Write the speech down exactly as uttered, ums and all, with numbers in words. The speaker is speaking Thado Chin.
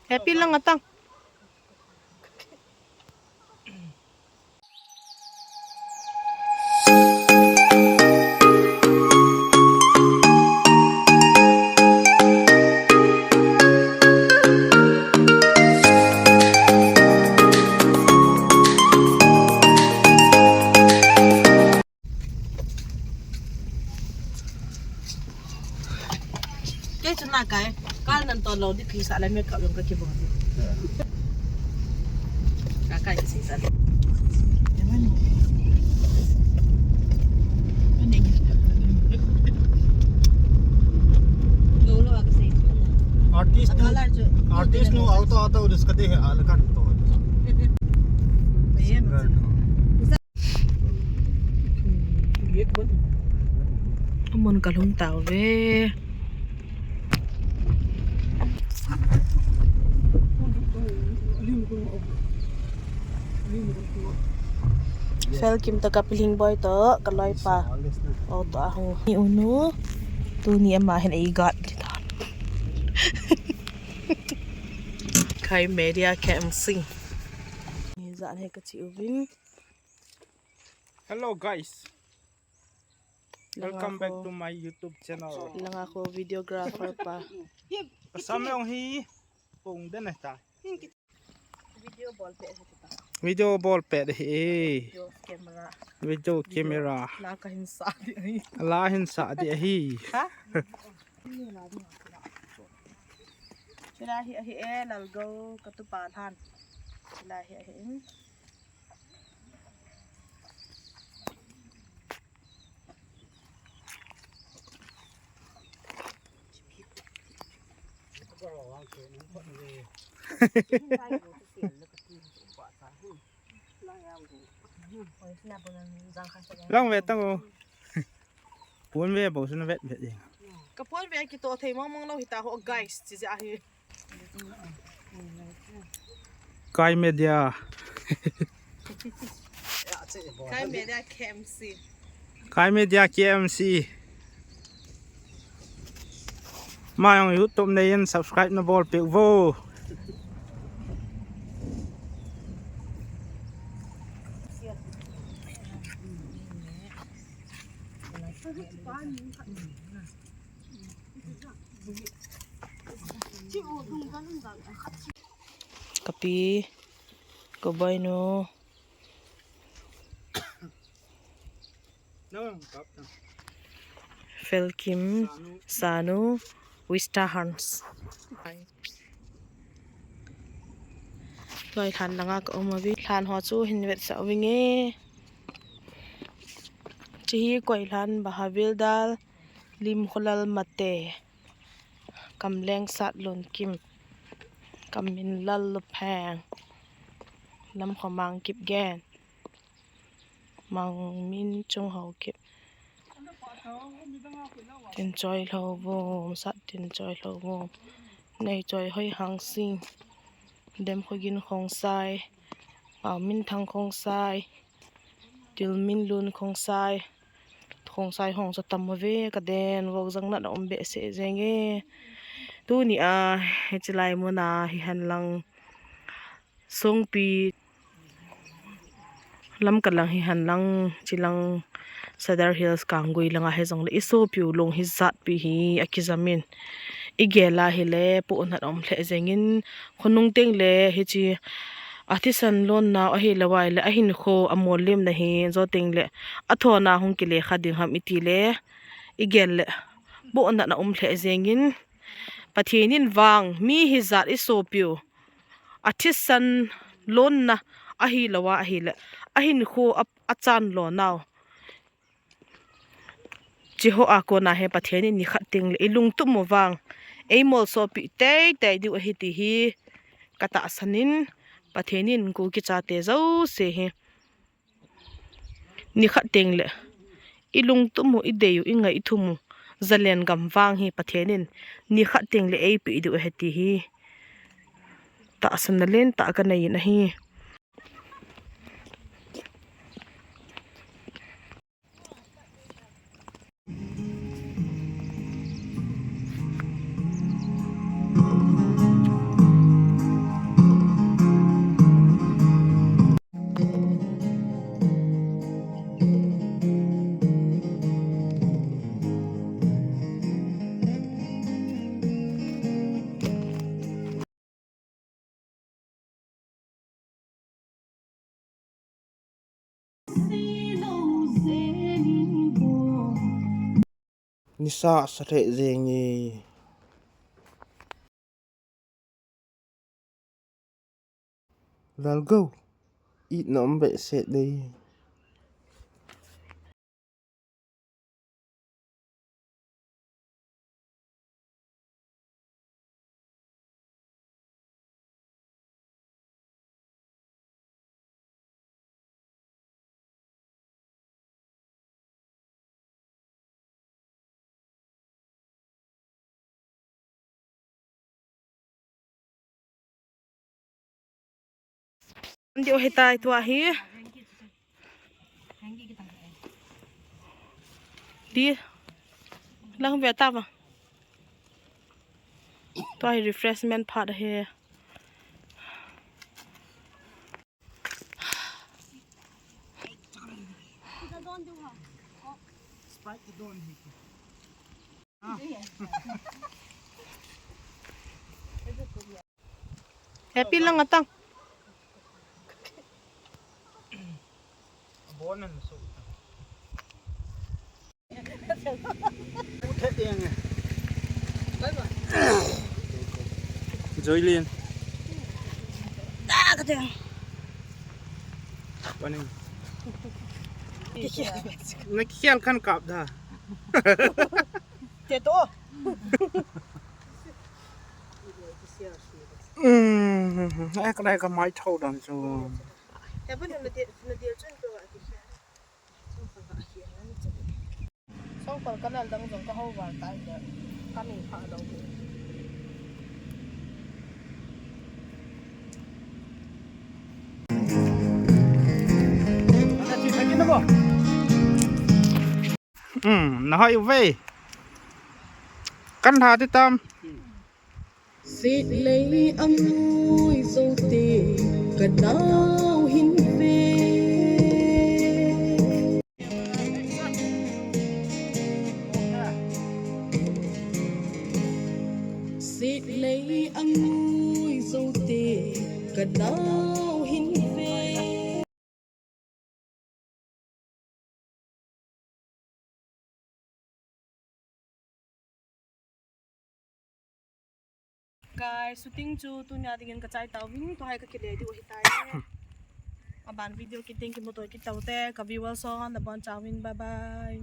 Happy lang atang. Kei chu na kai, kal nan to lo di kisa le makeup jong ka kibol. Ka kai kisa le. Lo lo ka sei. Artist nu, artist nu auto auto risk de hai alkan to. Singer nu. Amun kalhung tauve. Felkim to kapilhing boi to kaloipa. O to ahung. Ni unu. Tuni ama hin ei gat kita. Kai Media K M C. Ni jan he kachi uvin. Hello guys. Welcome back to my YouTube channel. Langa ko videographer pa. Asam yong hi pong den ta. Video bol pe hi ta. Video bol pe de hi. Video camera. Video camera. La ka hin sa di ahi. La hin sa di ahi. Ha? Sila hi ahi e lalgo katupa than. Sila hi ahi. Lang ve tang o. Pon ve bo sun vet vet ding. Ka pon ve kito thei mong mong lo hita ho guys, chi ja hi. Kai Media. Kai Media K M C. Kai Media K M C. Ama jong YouTube nei in subscribe na bol peh vo. Kapi, kaboinu. Felkim, Sanu, Vista Hans. Loi lhan langa ka um uve. Lhan ho chu hin vetsah uvinge. Chihi koi lhan Bahavildal, Limkholal Mate, Kamlengsat Lunkim, Kamminlal Lupheng, Lamkhomang Kipgen, Mangminchung Haokip, Tinchoi Lhouvum, Sat Tinchoi Lhouvum, Neichoi Hoi Hangsing, Demkhogin Khongsai, Aominthang Khongsai, Tilminlun Khongsai, Khongsai hung sa tam uve, ka den vok jang nat a um behseh jenge. Tuni a, hichi lai muna hihen lang Songpi Lamka lang hihen lang, chilang Sadar Hills Kanggui langa hijongle i sopiu lung hijatpi hi akijamin. I gel a hile pohnat a um lheh jengin, khonung tengle hichi a thisan lonnau ahilou a ile ahinkho a mollimna hi jo tengle a thona hung kile kha ding ham iti le i gel le pohnat a um lheh jengin, Pathen in vang mi hijat i sopiu a thisan lonna ahilou a ahile ahinkho a, a chan lonau. Chiho a kona hi Pathen in nikhat tengle i lungtup u vang ei molsopi teitei diu ahi ti hi ka tahsan in, Pathen in Kuki chate jouse hi nikhat tengle i lungtup u, i dei u, i ngai i thum u Zalen gam vang hi Pathen in nikhat tengle eipe diu ahi ti hi tahsanna lentah ka nei in ahi. Nisa sa lheh jeng e. Lalgou, itna um behseh dei. Diu hitai tua hi. Di. Lang ve ta va. Tua hi refreshment part hi. Happy lang atang. Joylin. Paning. Nakikhel khan kap da. Te to. Um, eh, ka dai ka mai thau dan chu. Songkol ka lal dang jong ka ho val tai le ka mi pha dong. Um, na hoi uve. Kan tha ti tam. Setlei angui jote ka nau hin ve. Setlei angui jote ka nau hin ve. Guys, shooting chu tunia dingin ka chai tauvin, tua hi ka kile diu ahitai. Aban video kit ding kimuto kit taute, ka viewers ho nabonchauvin, bye bye.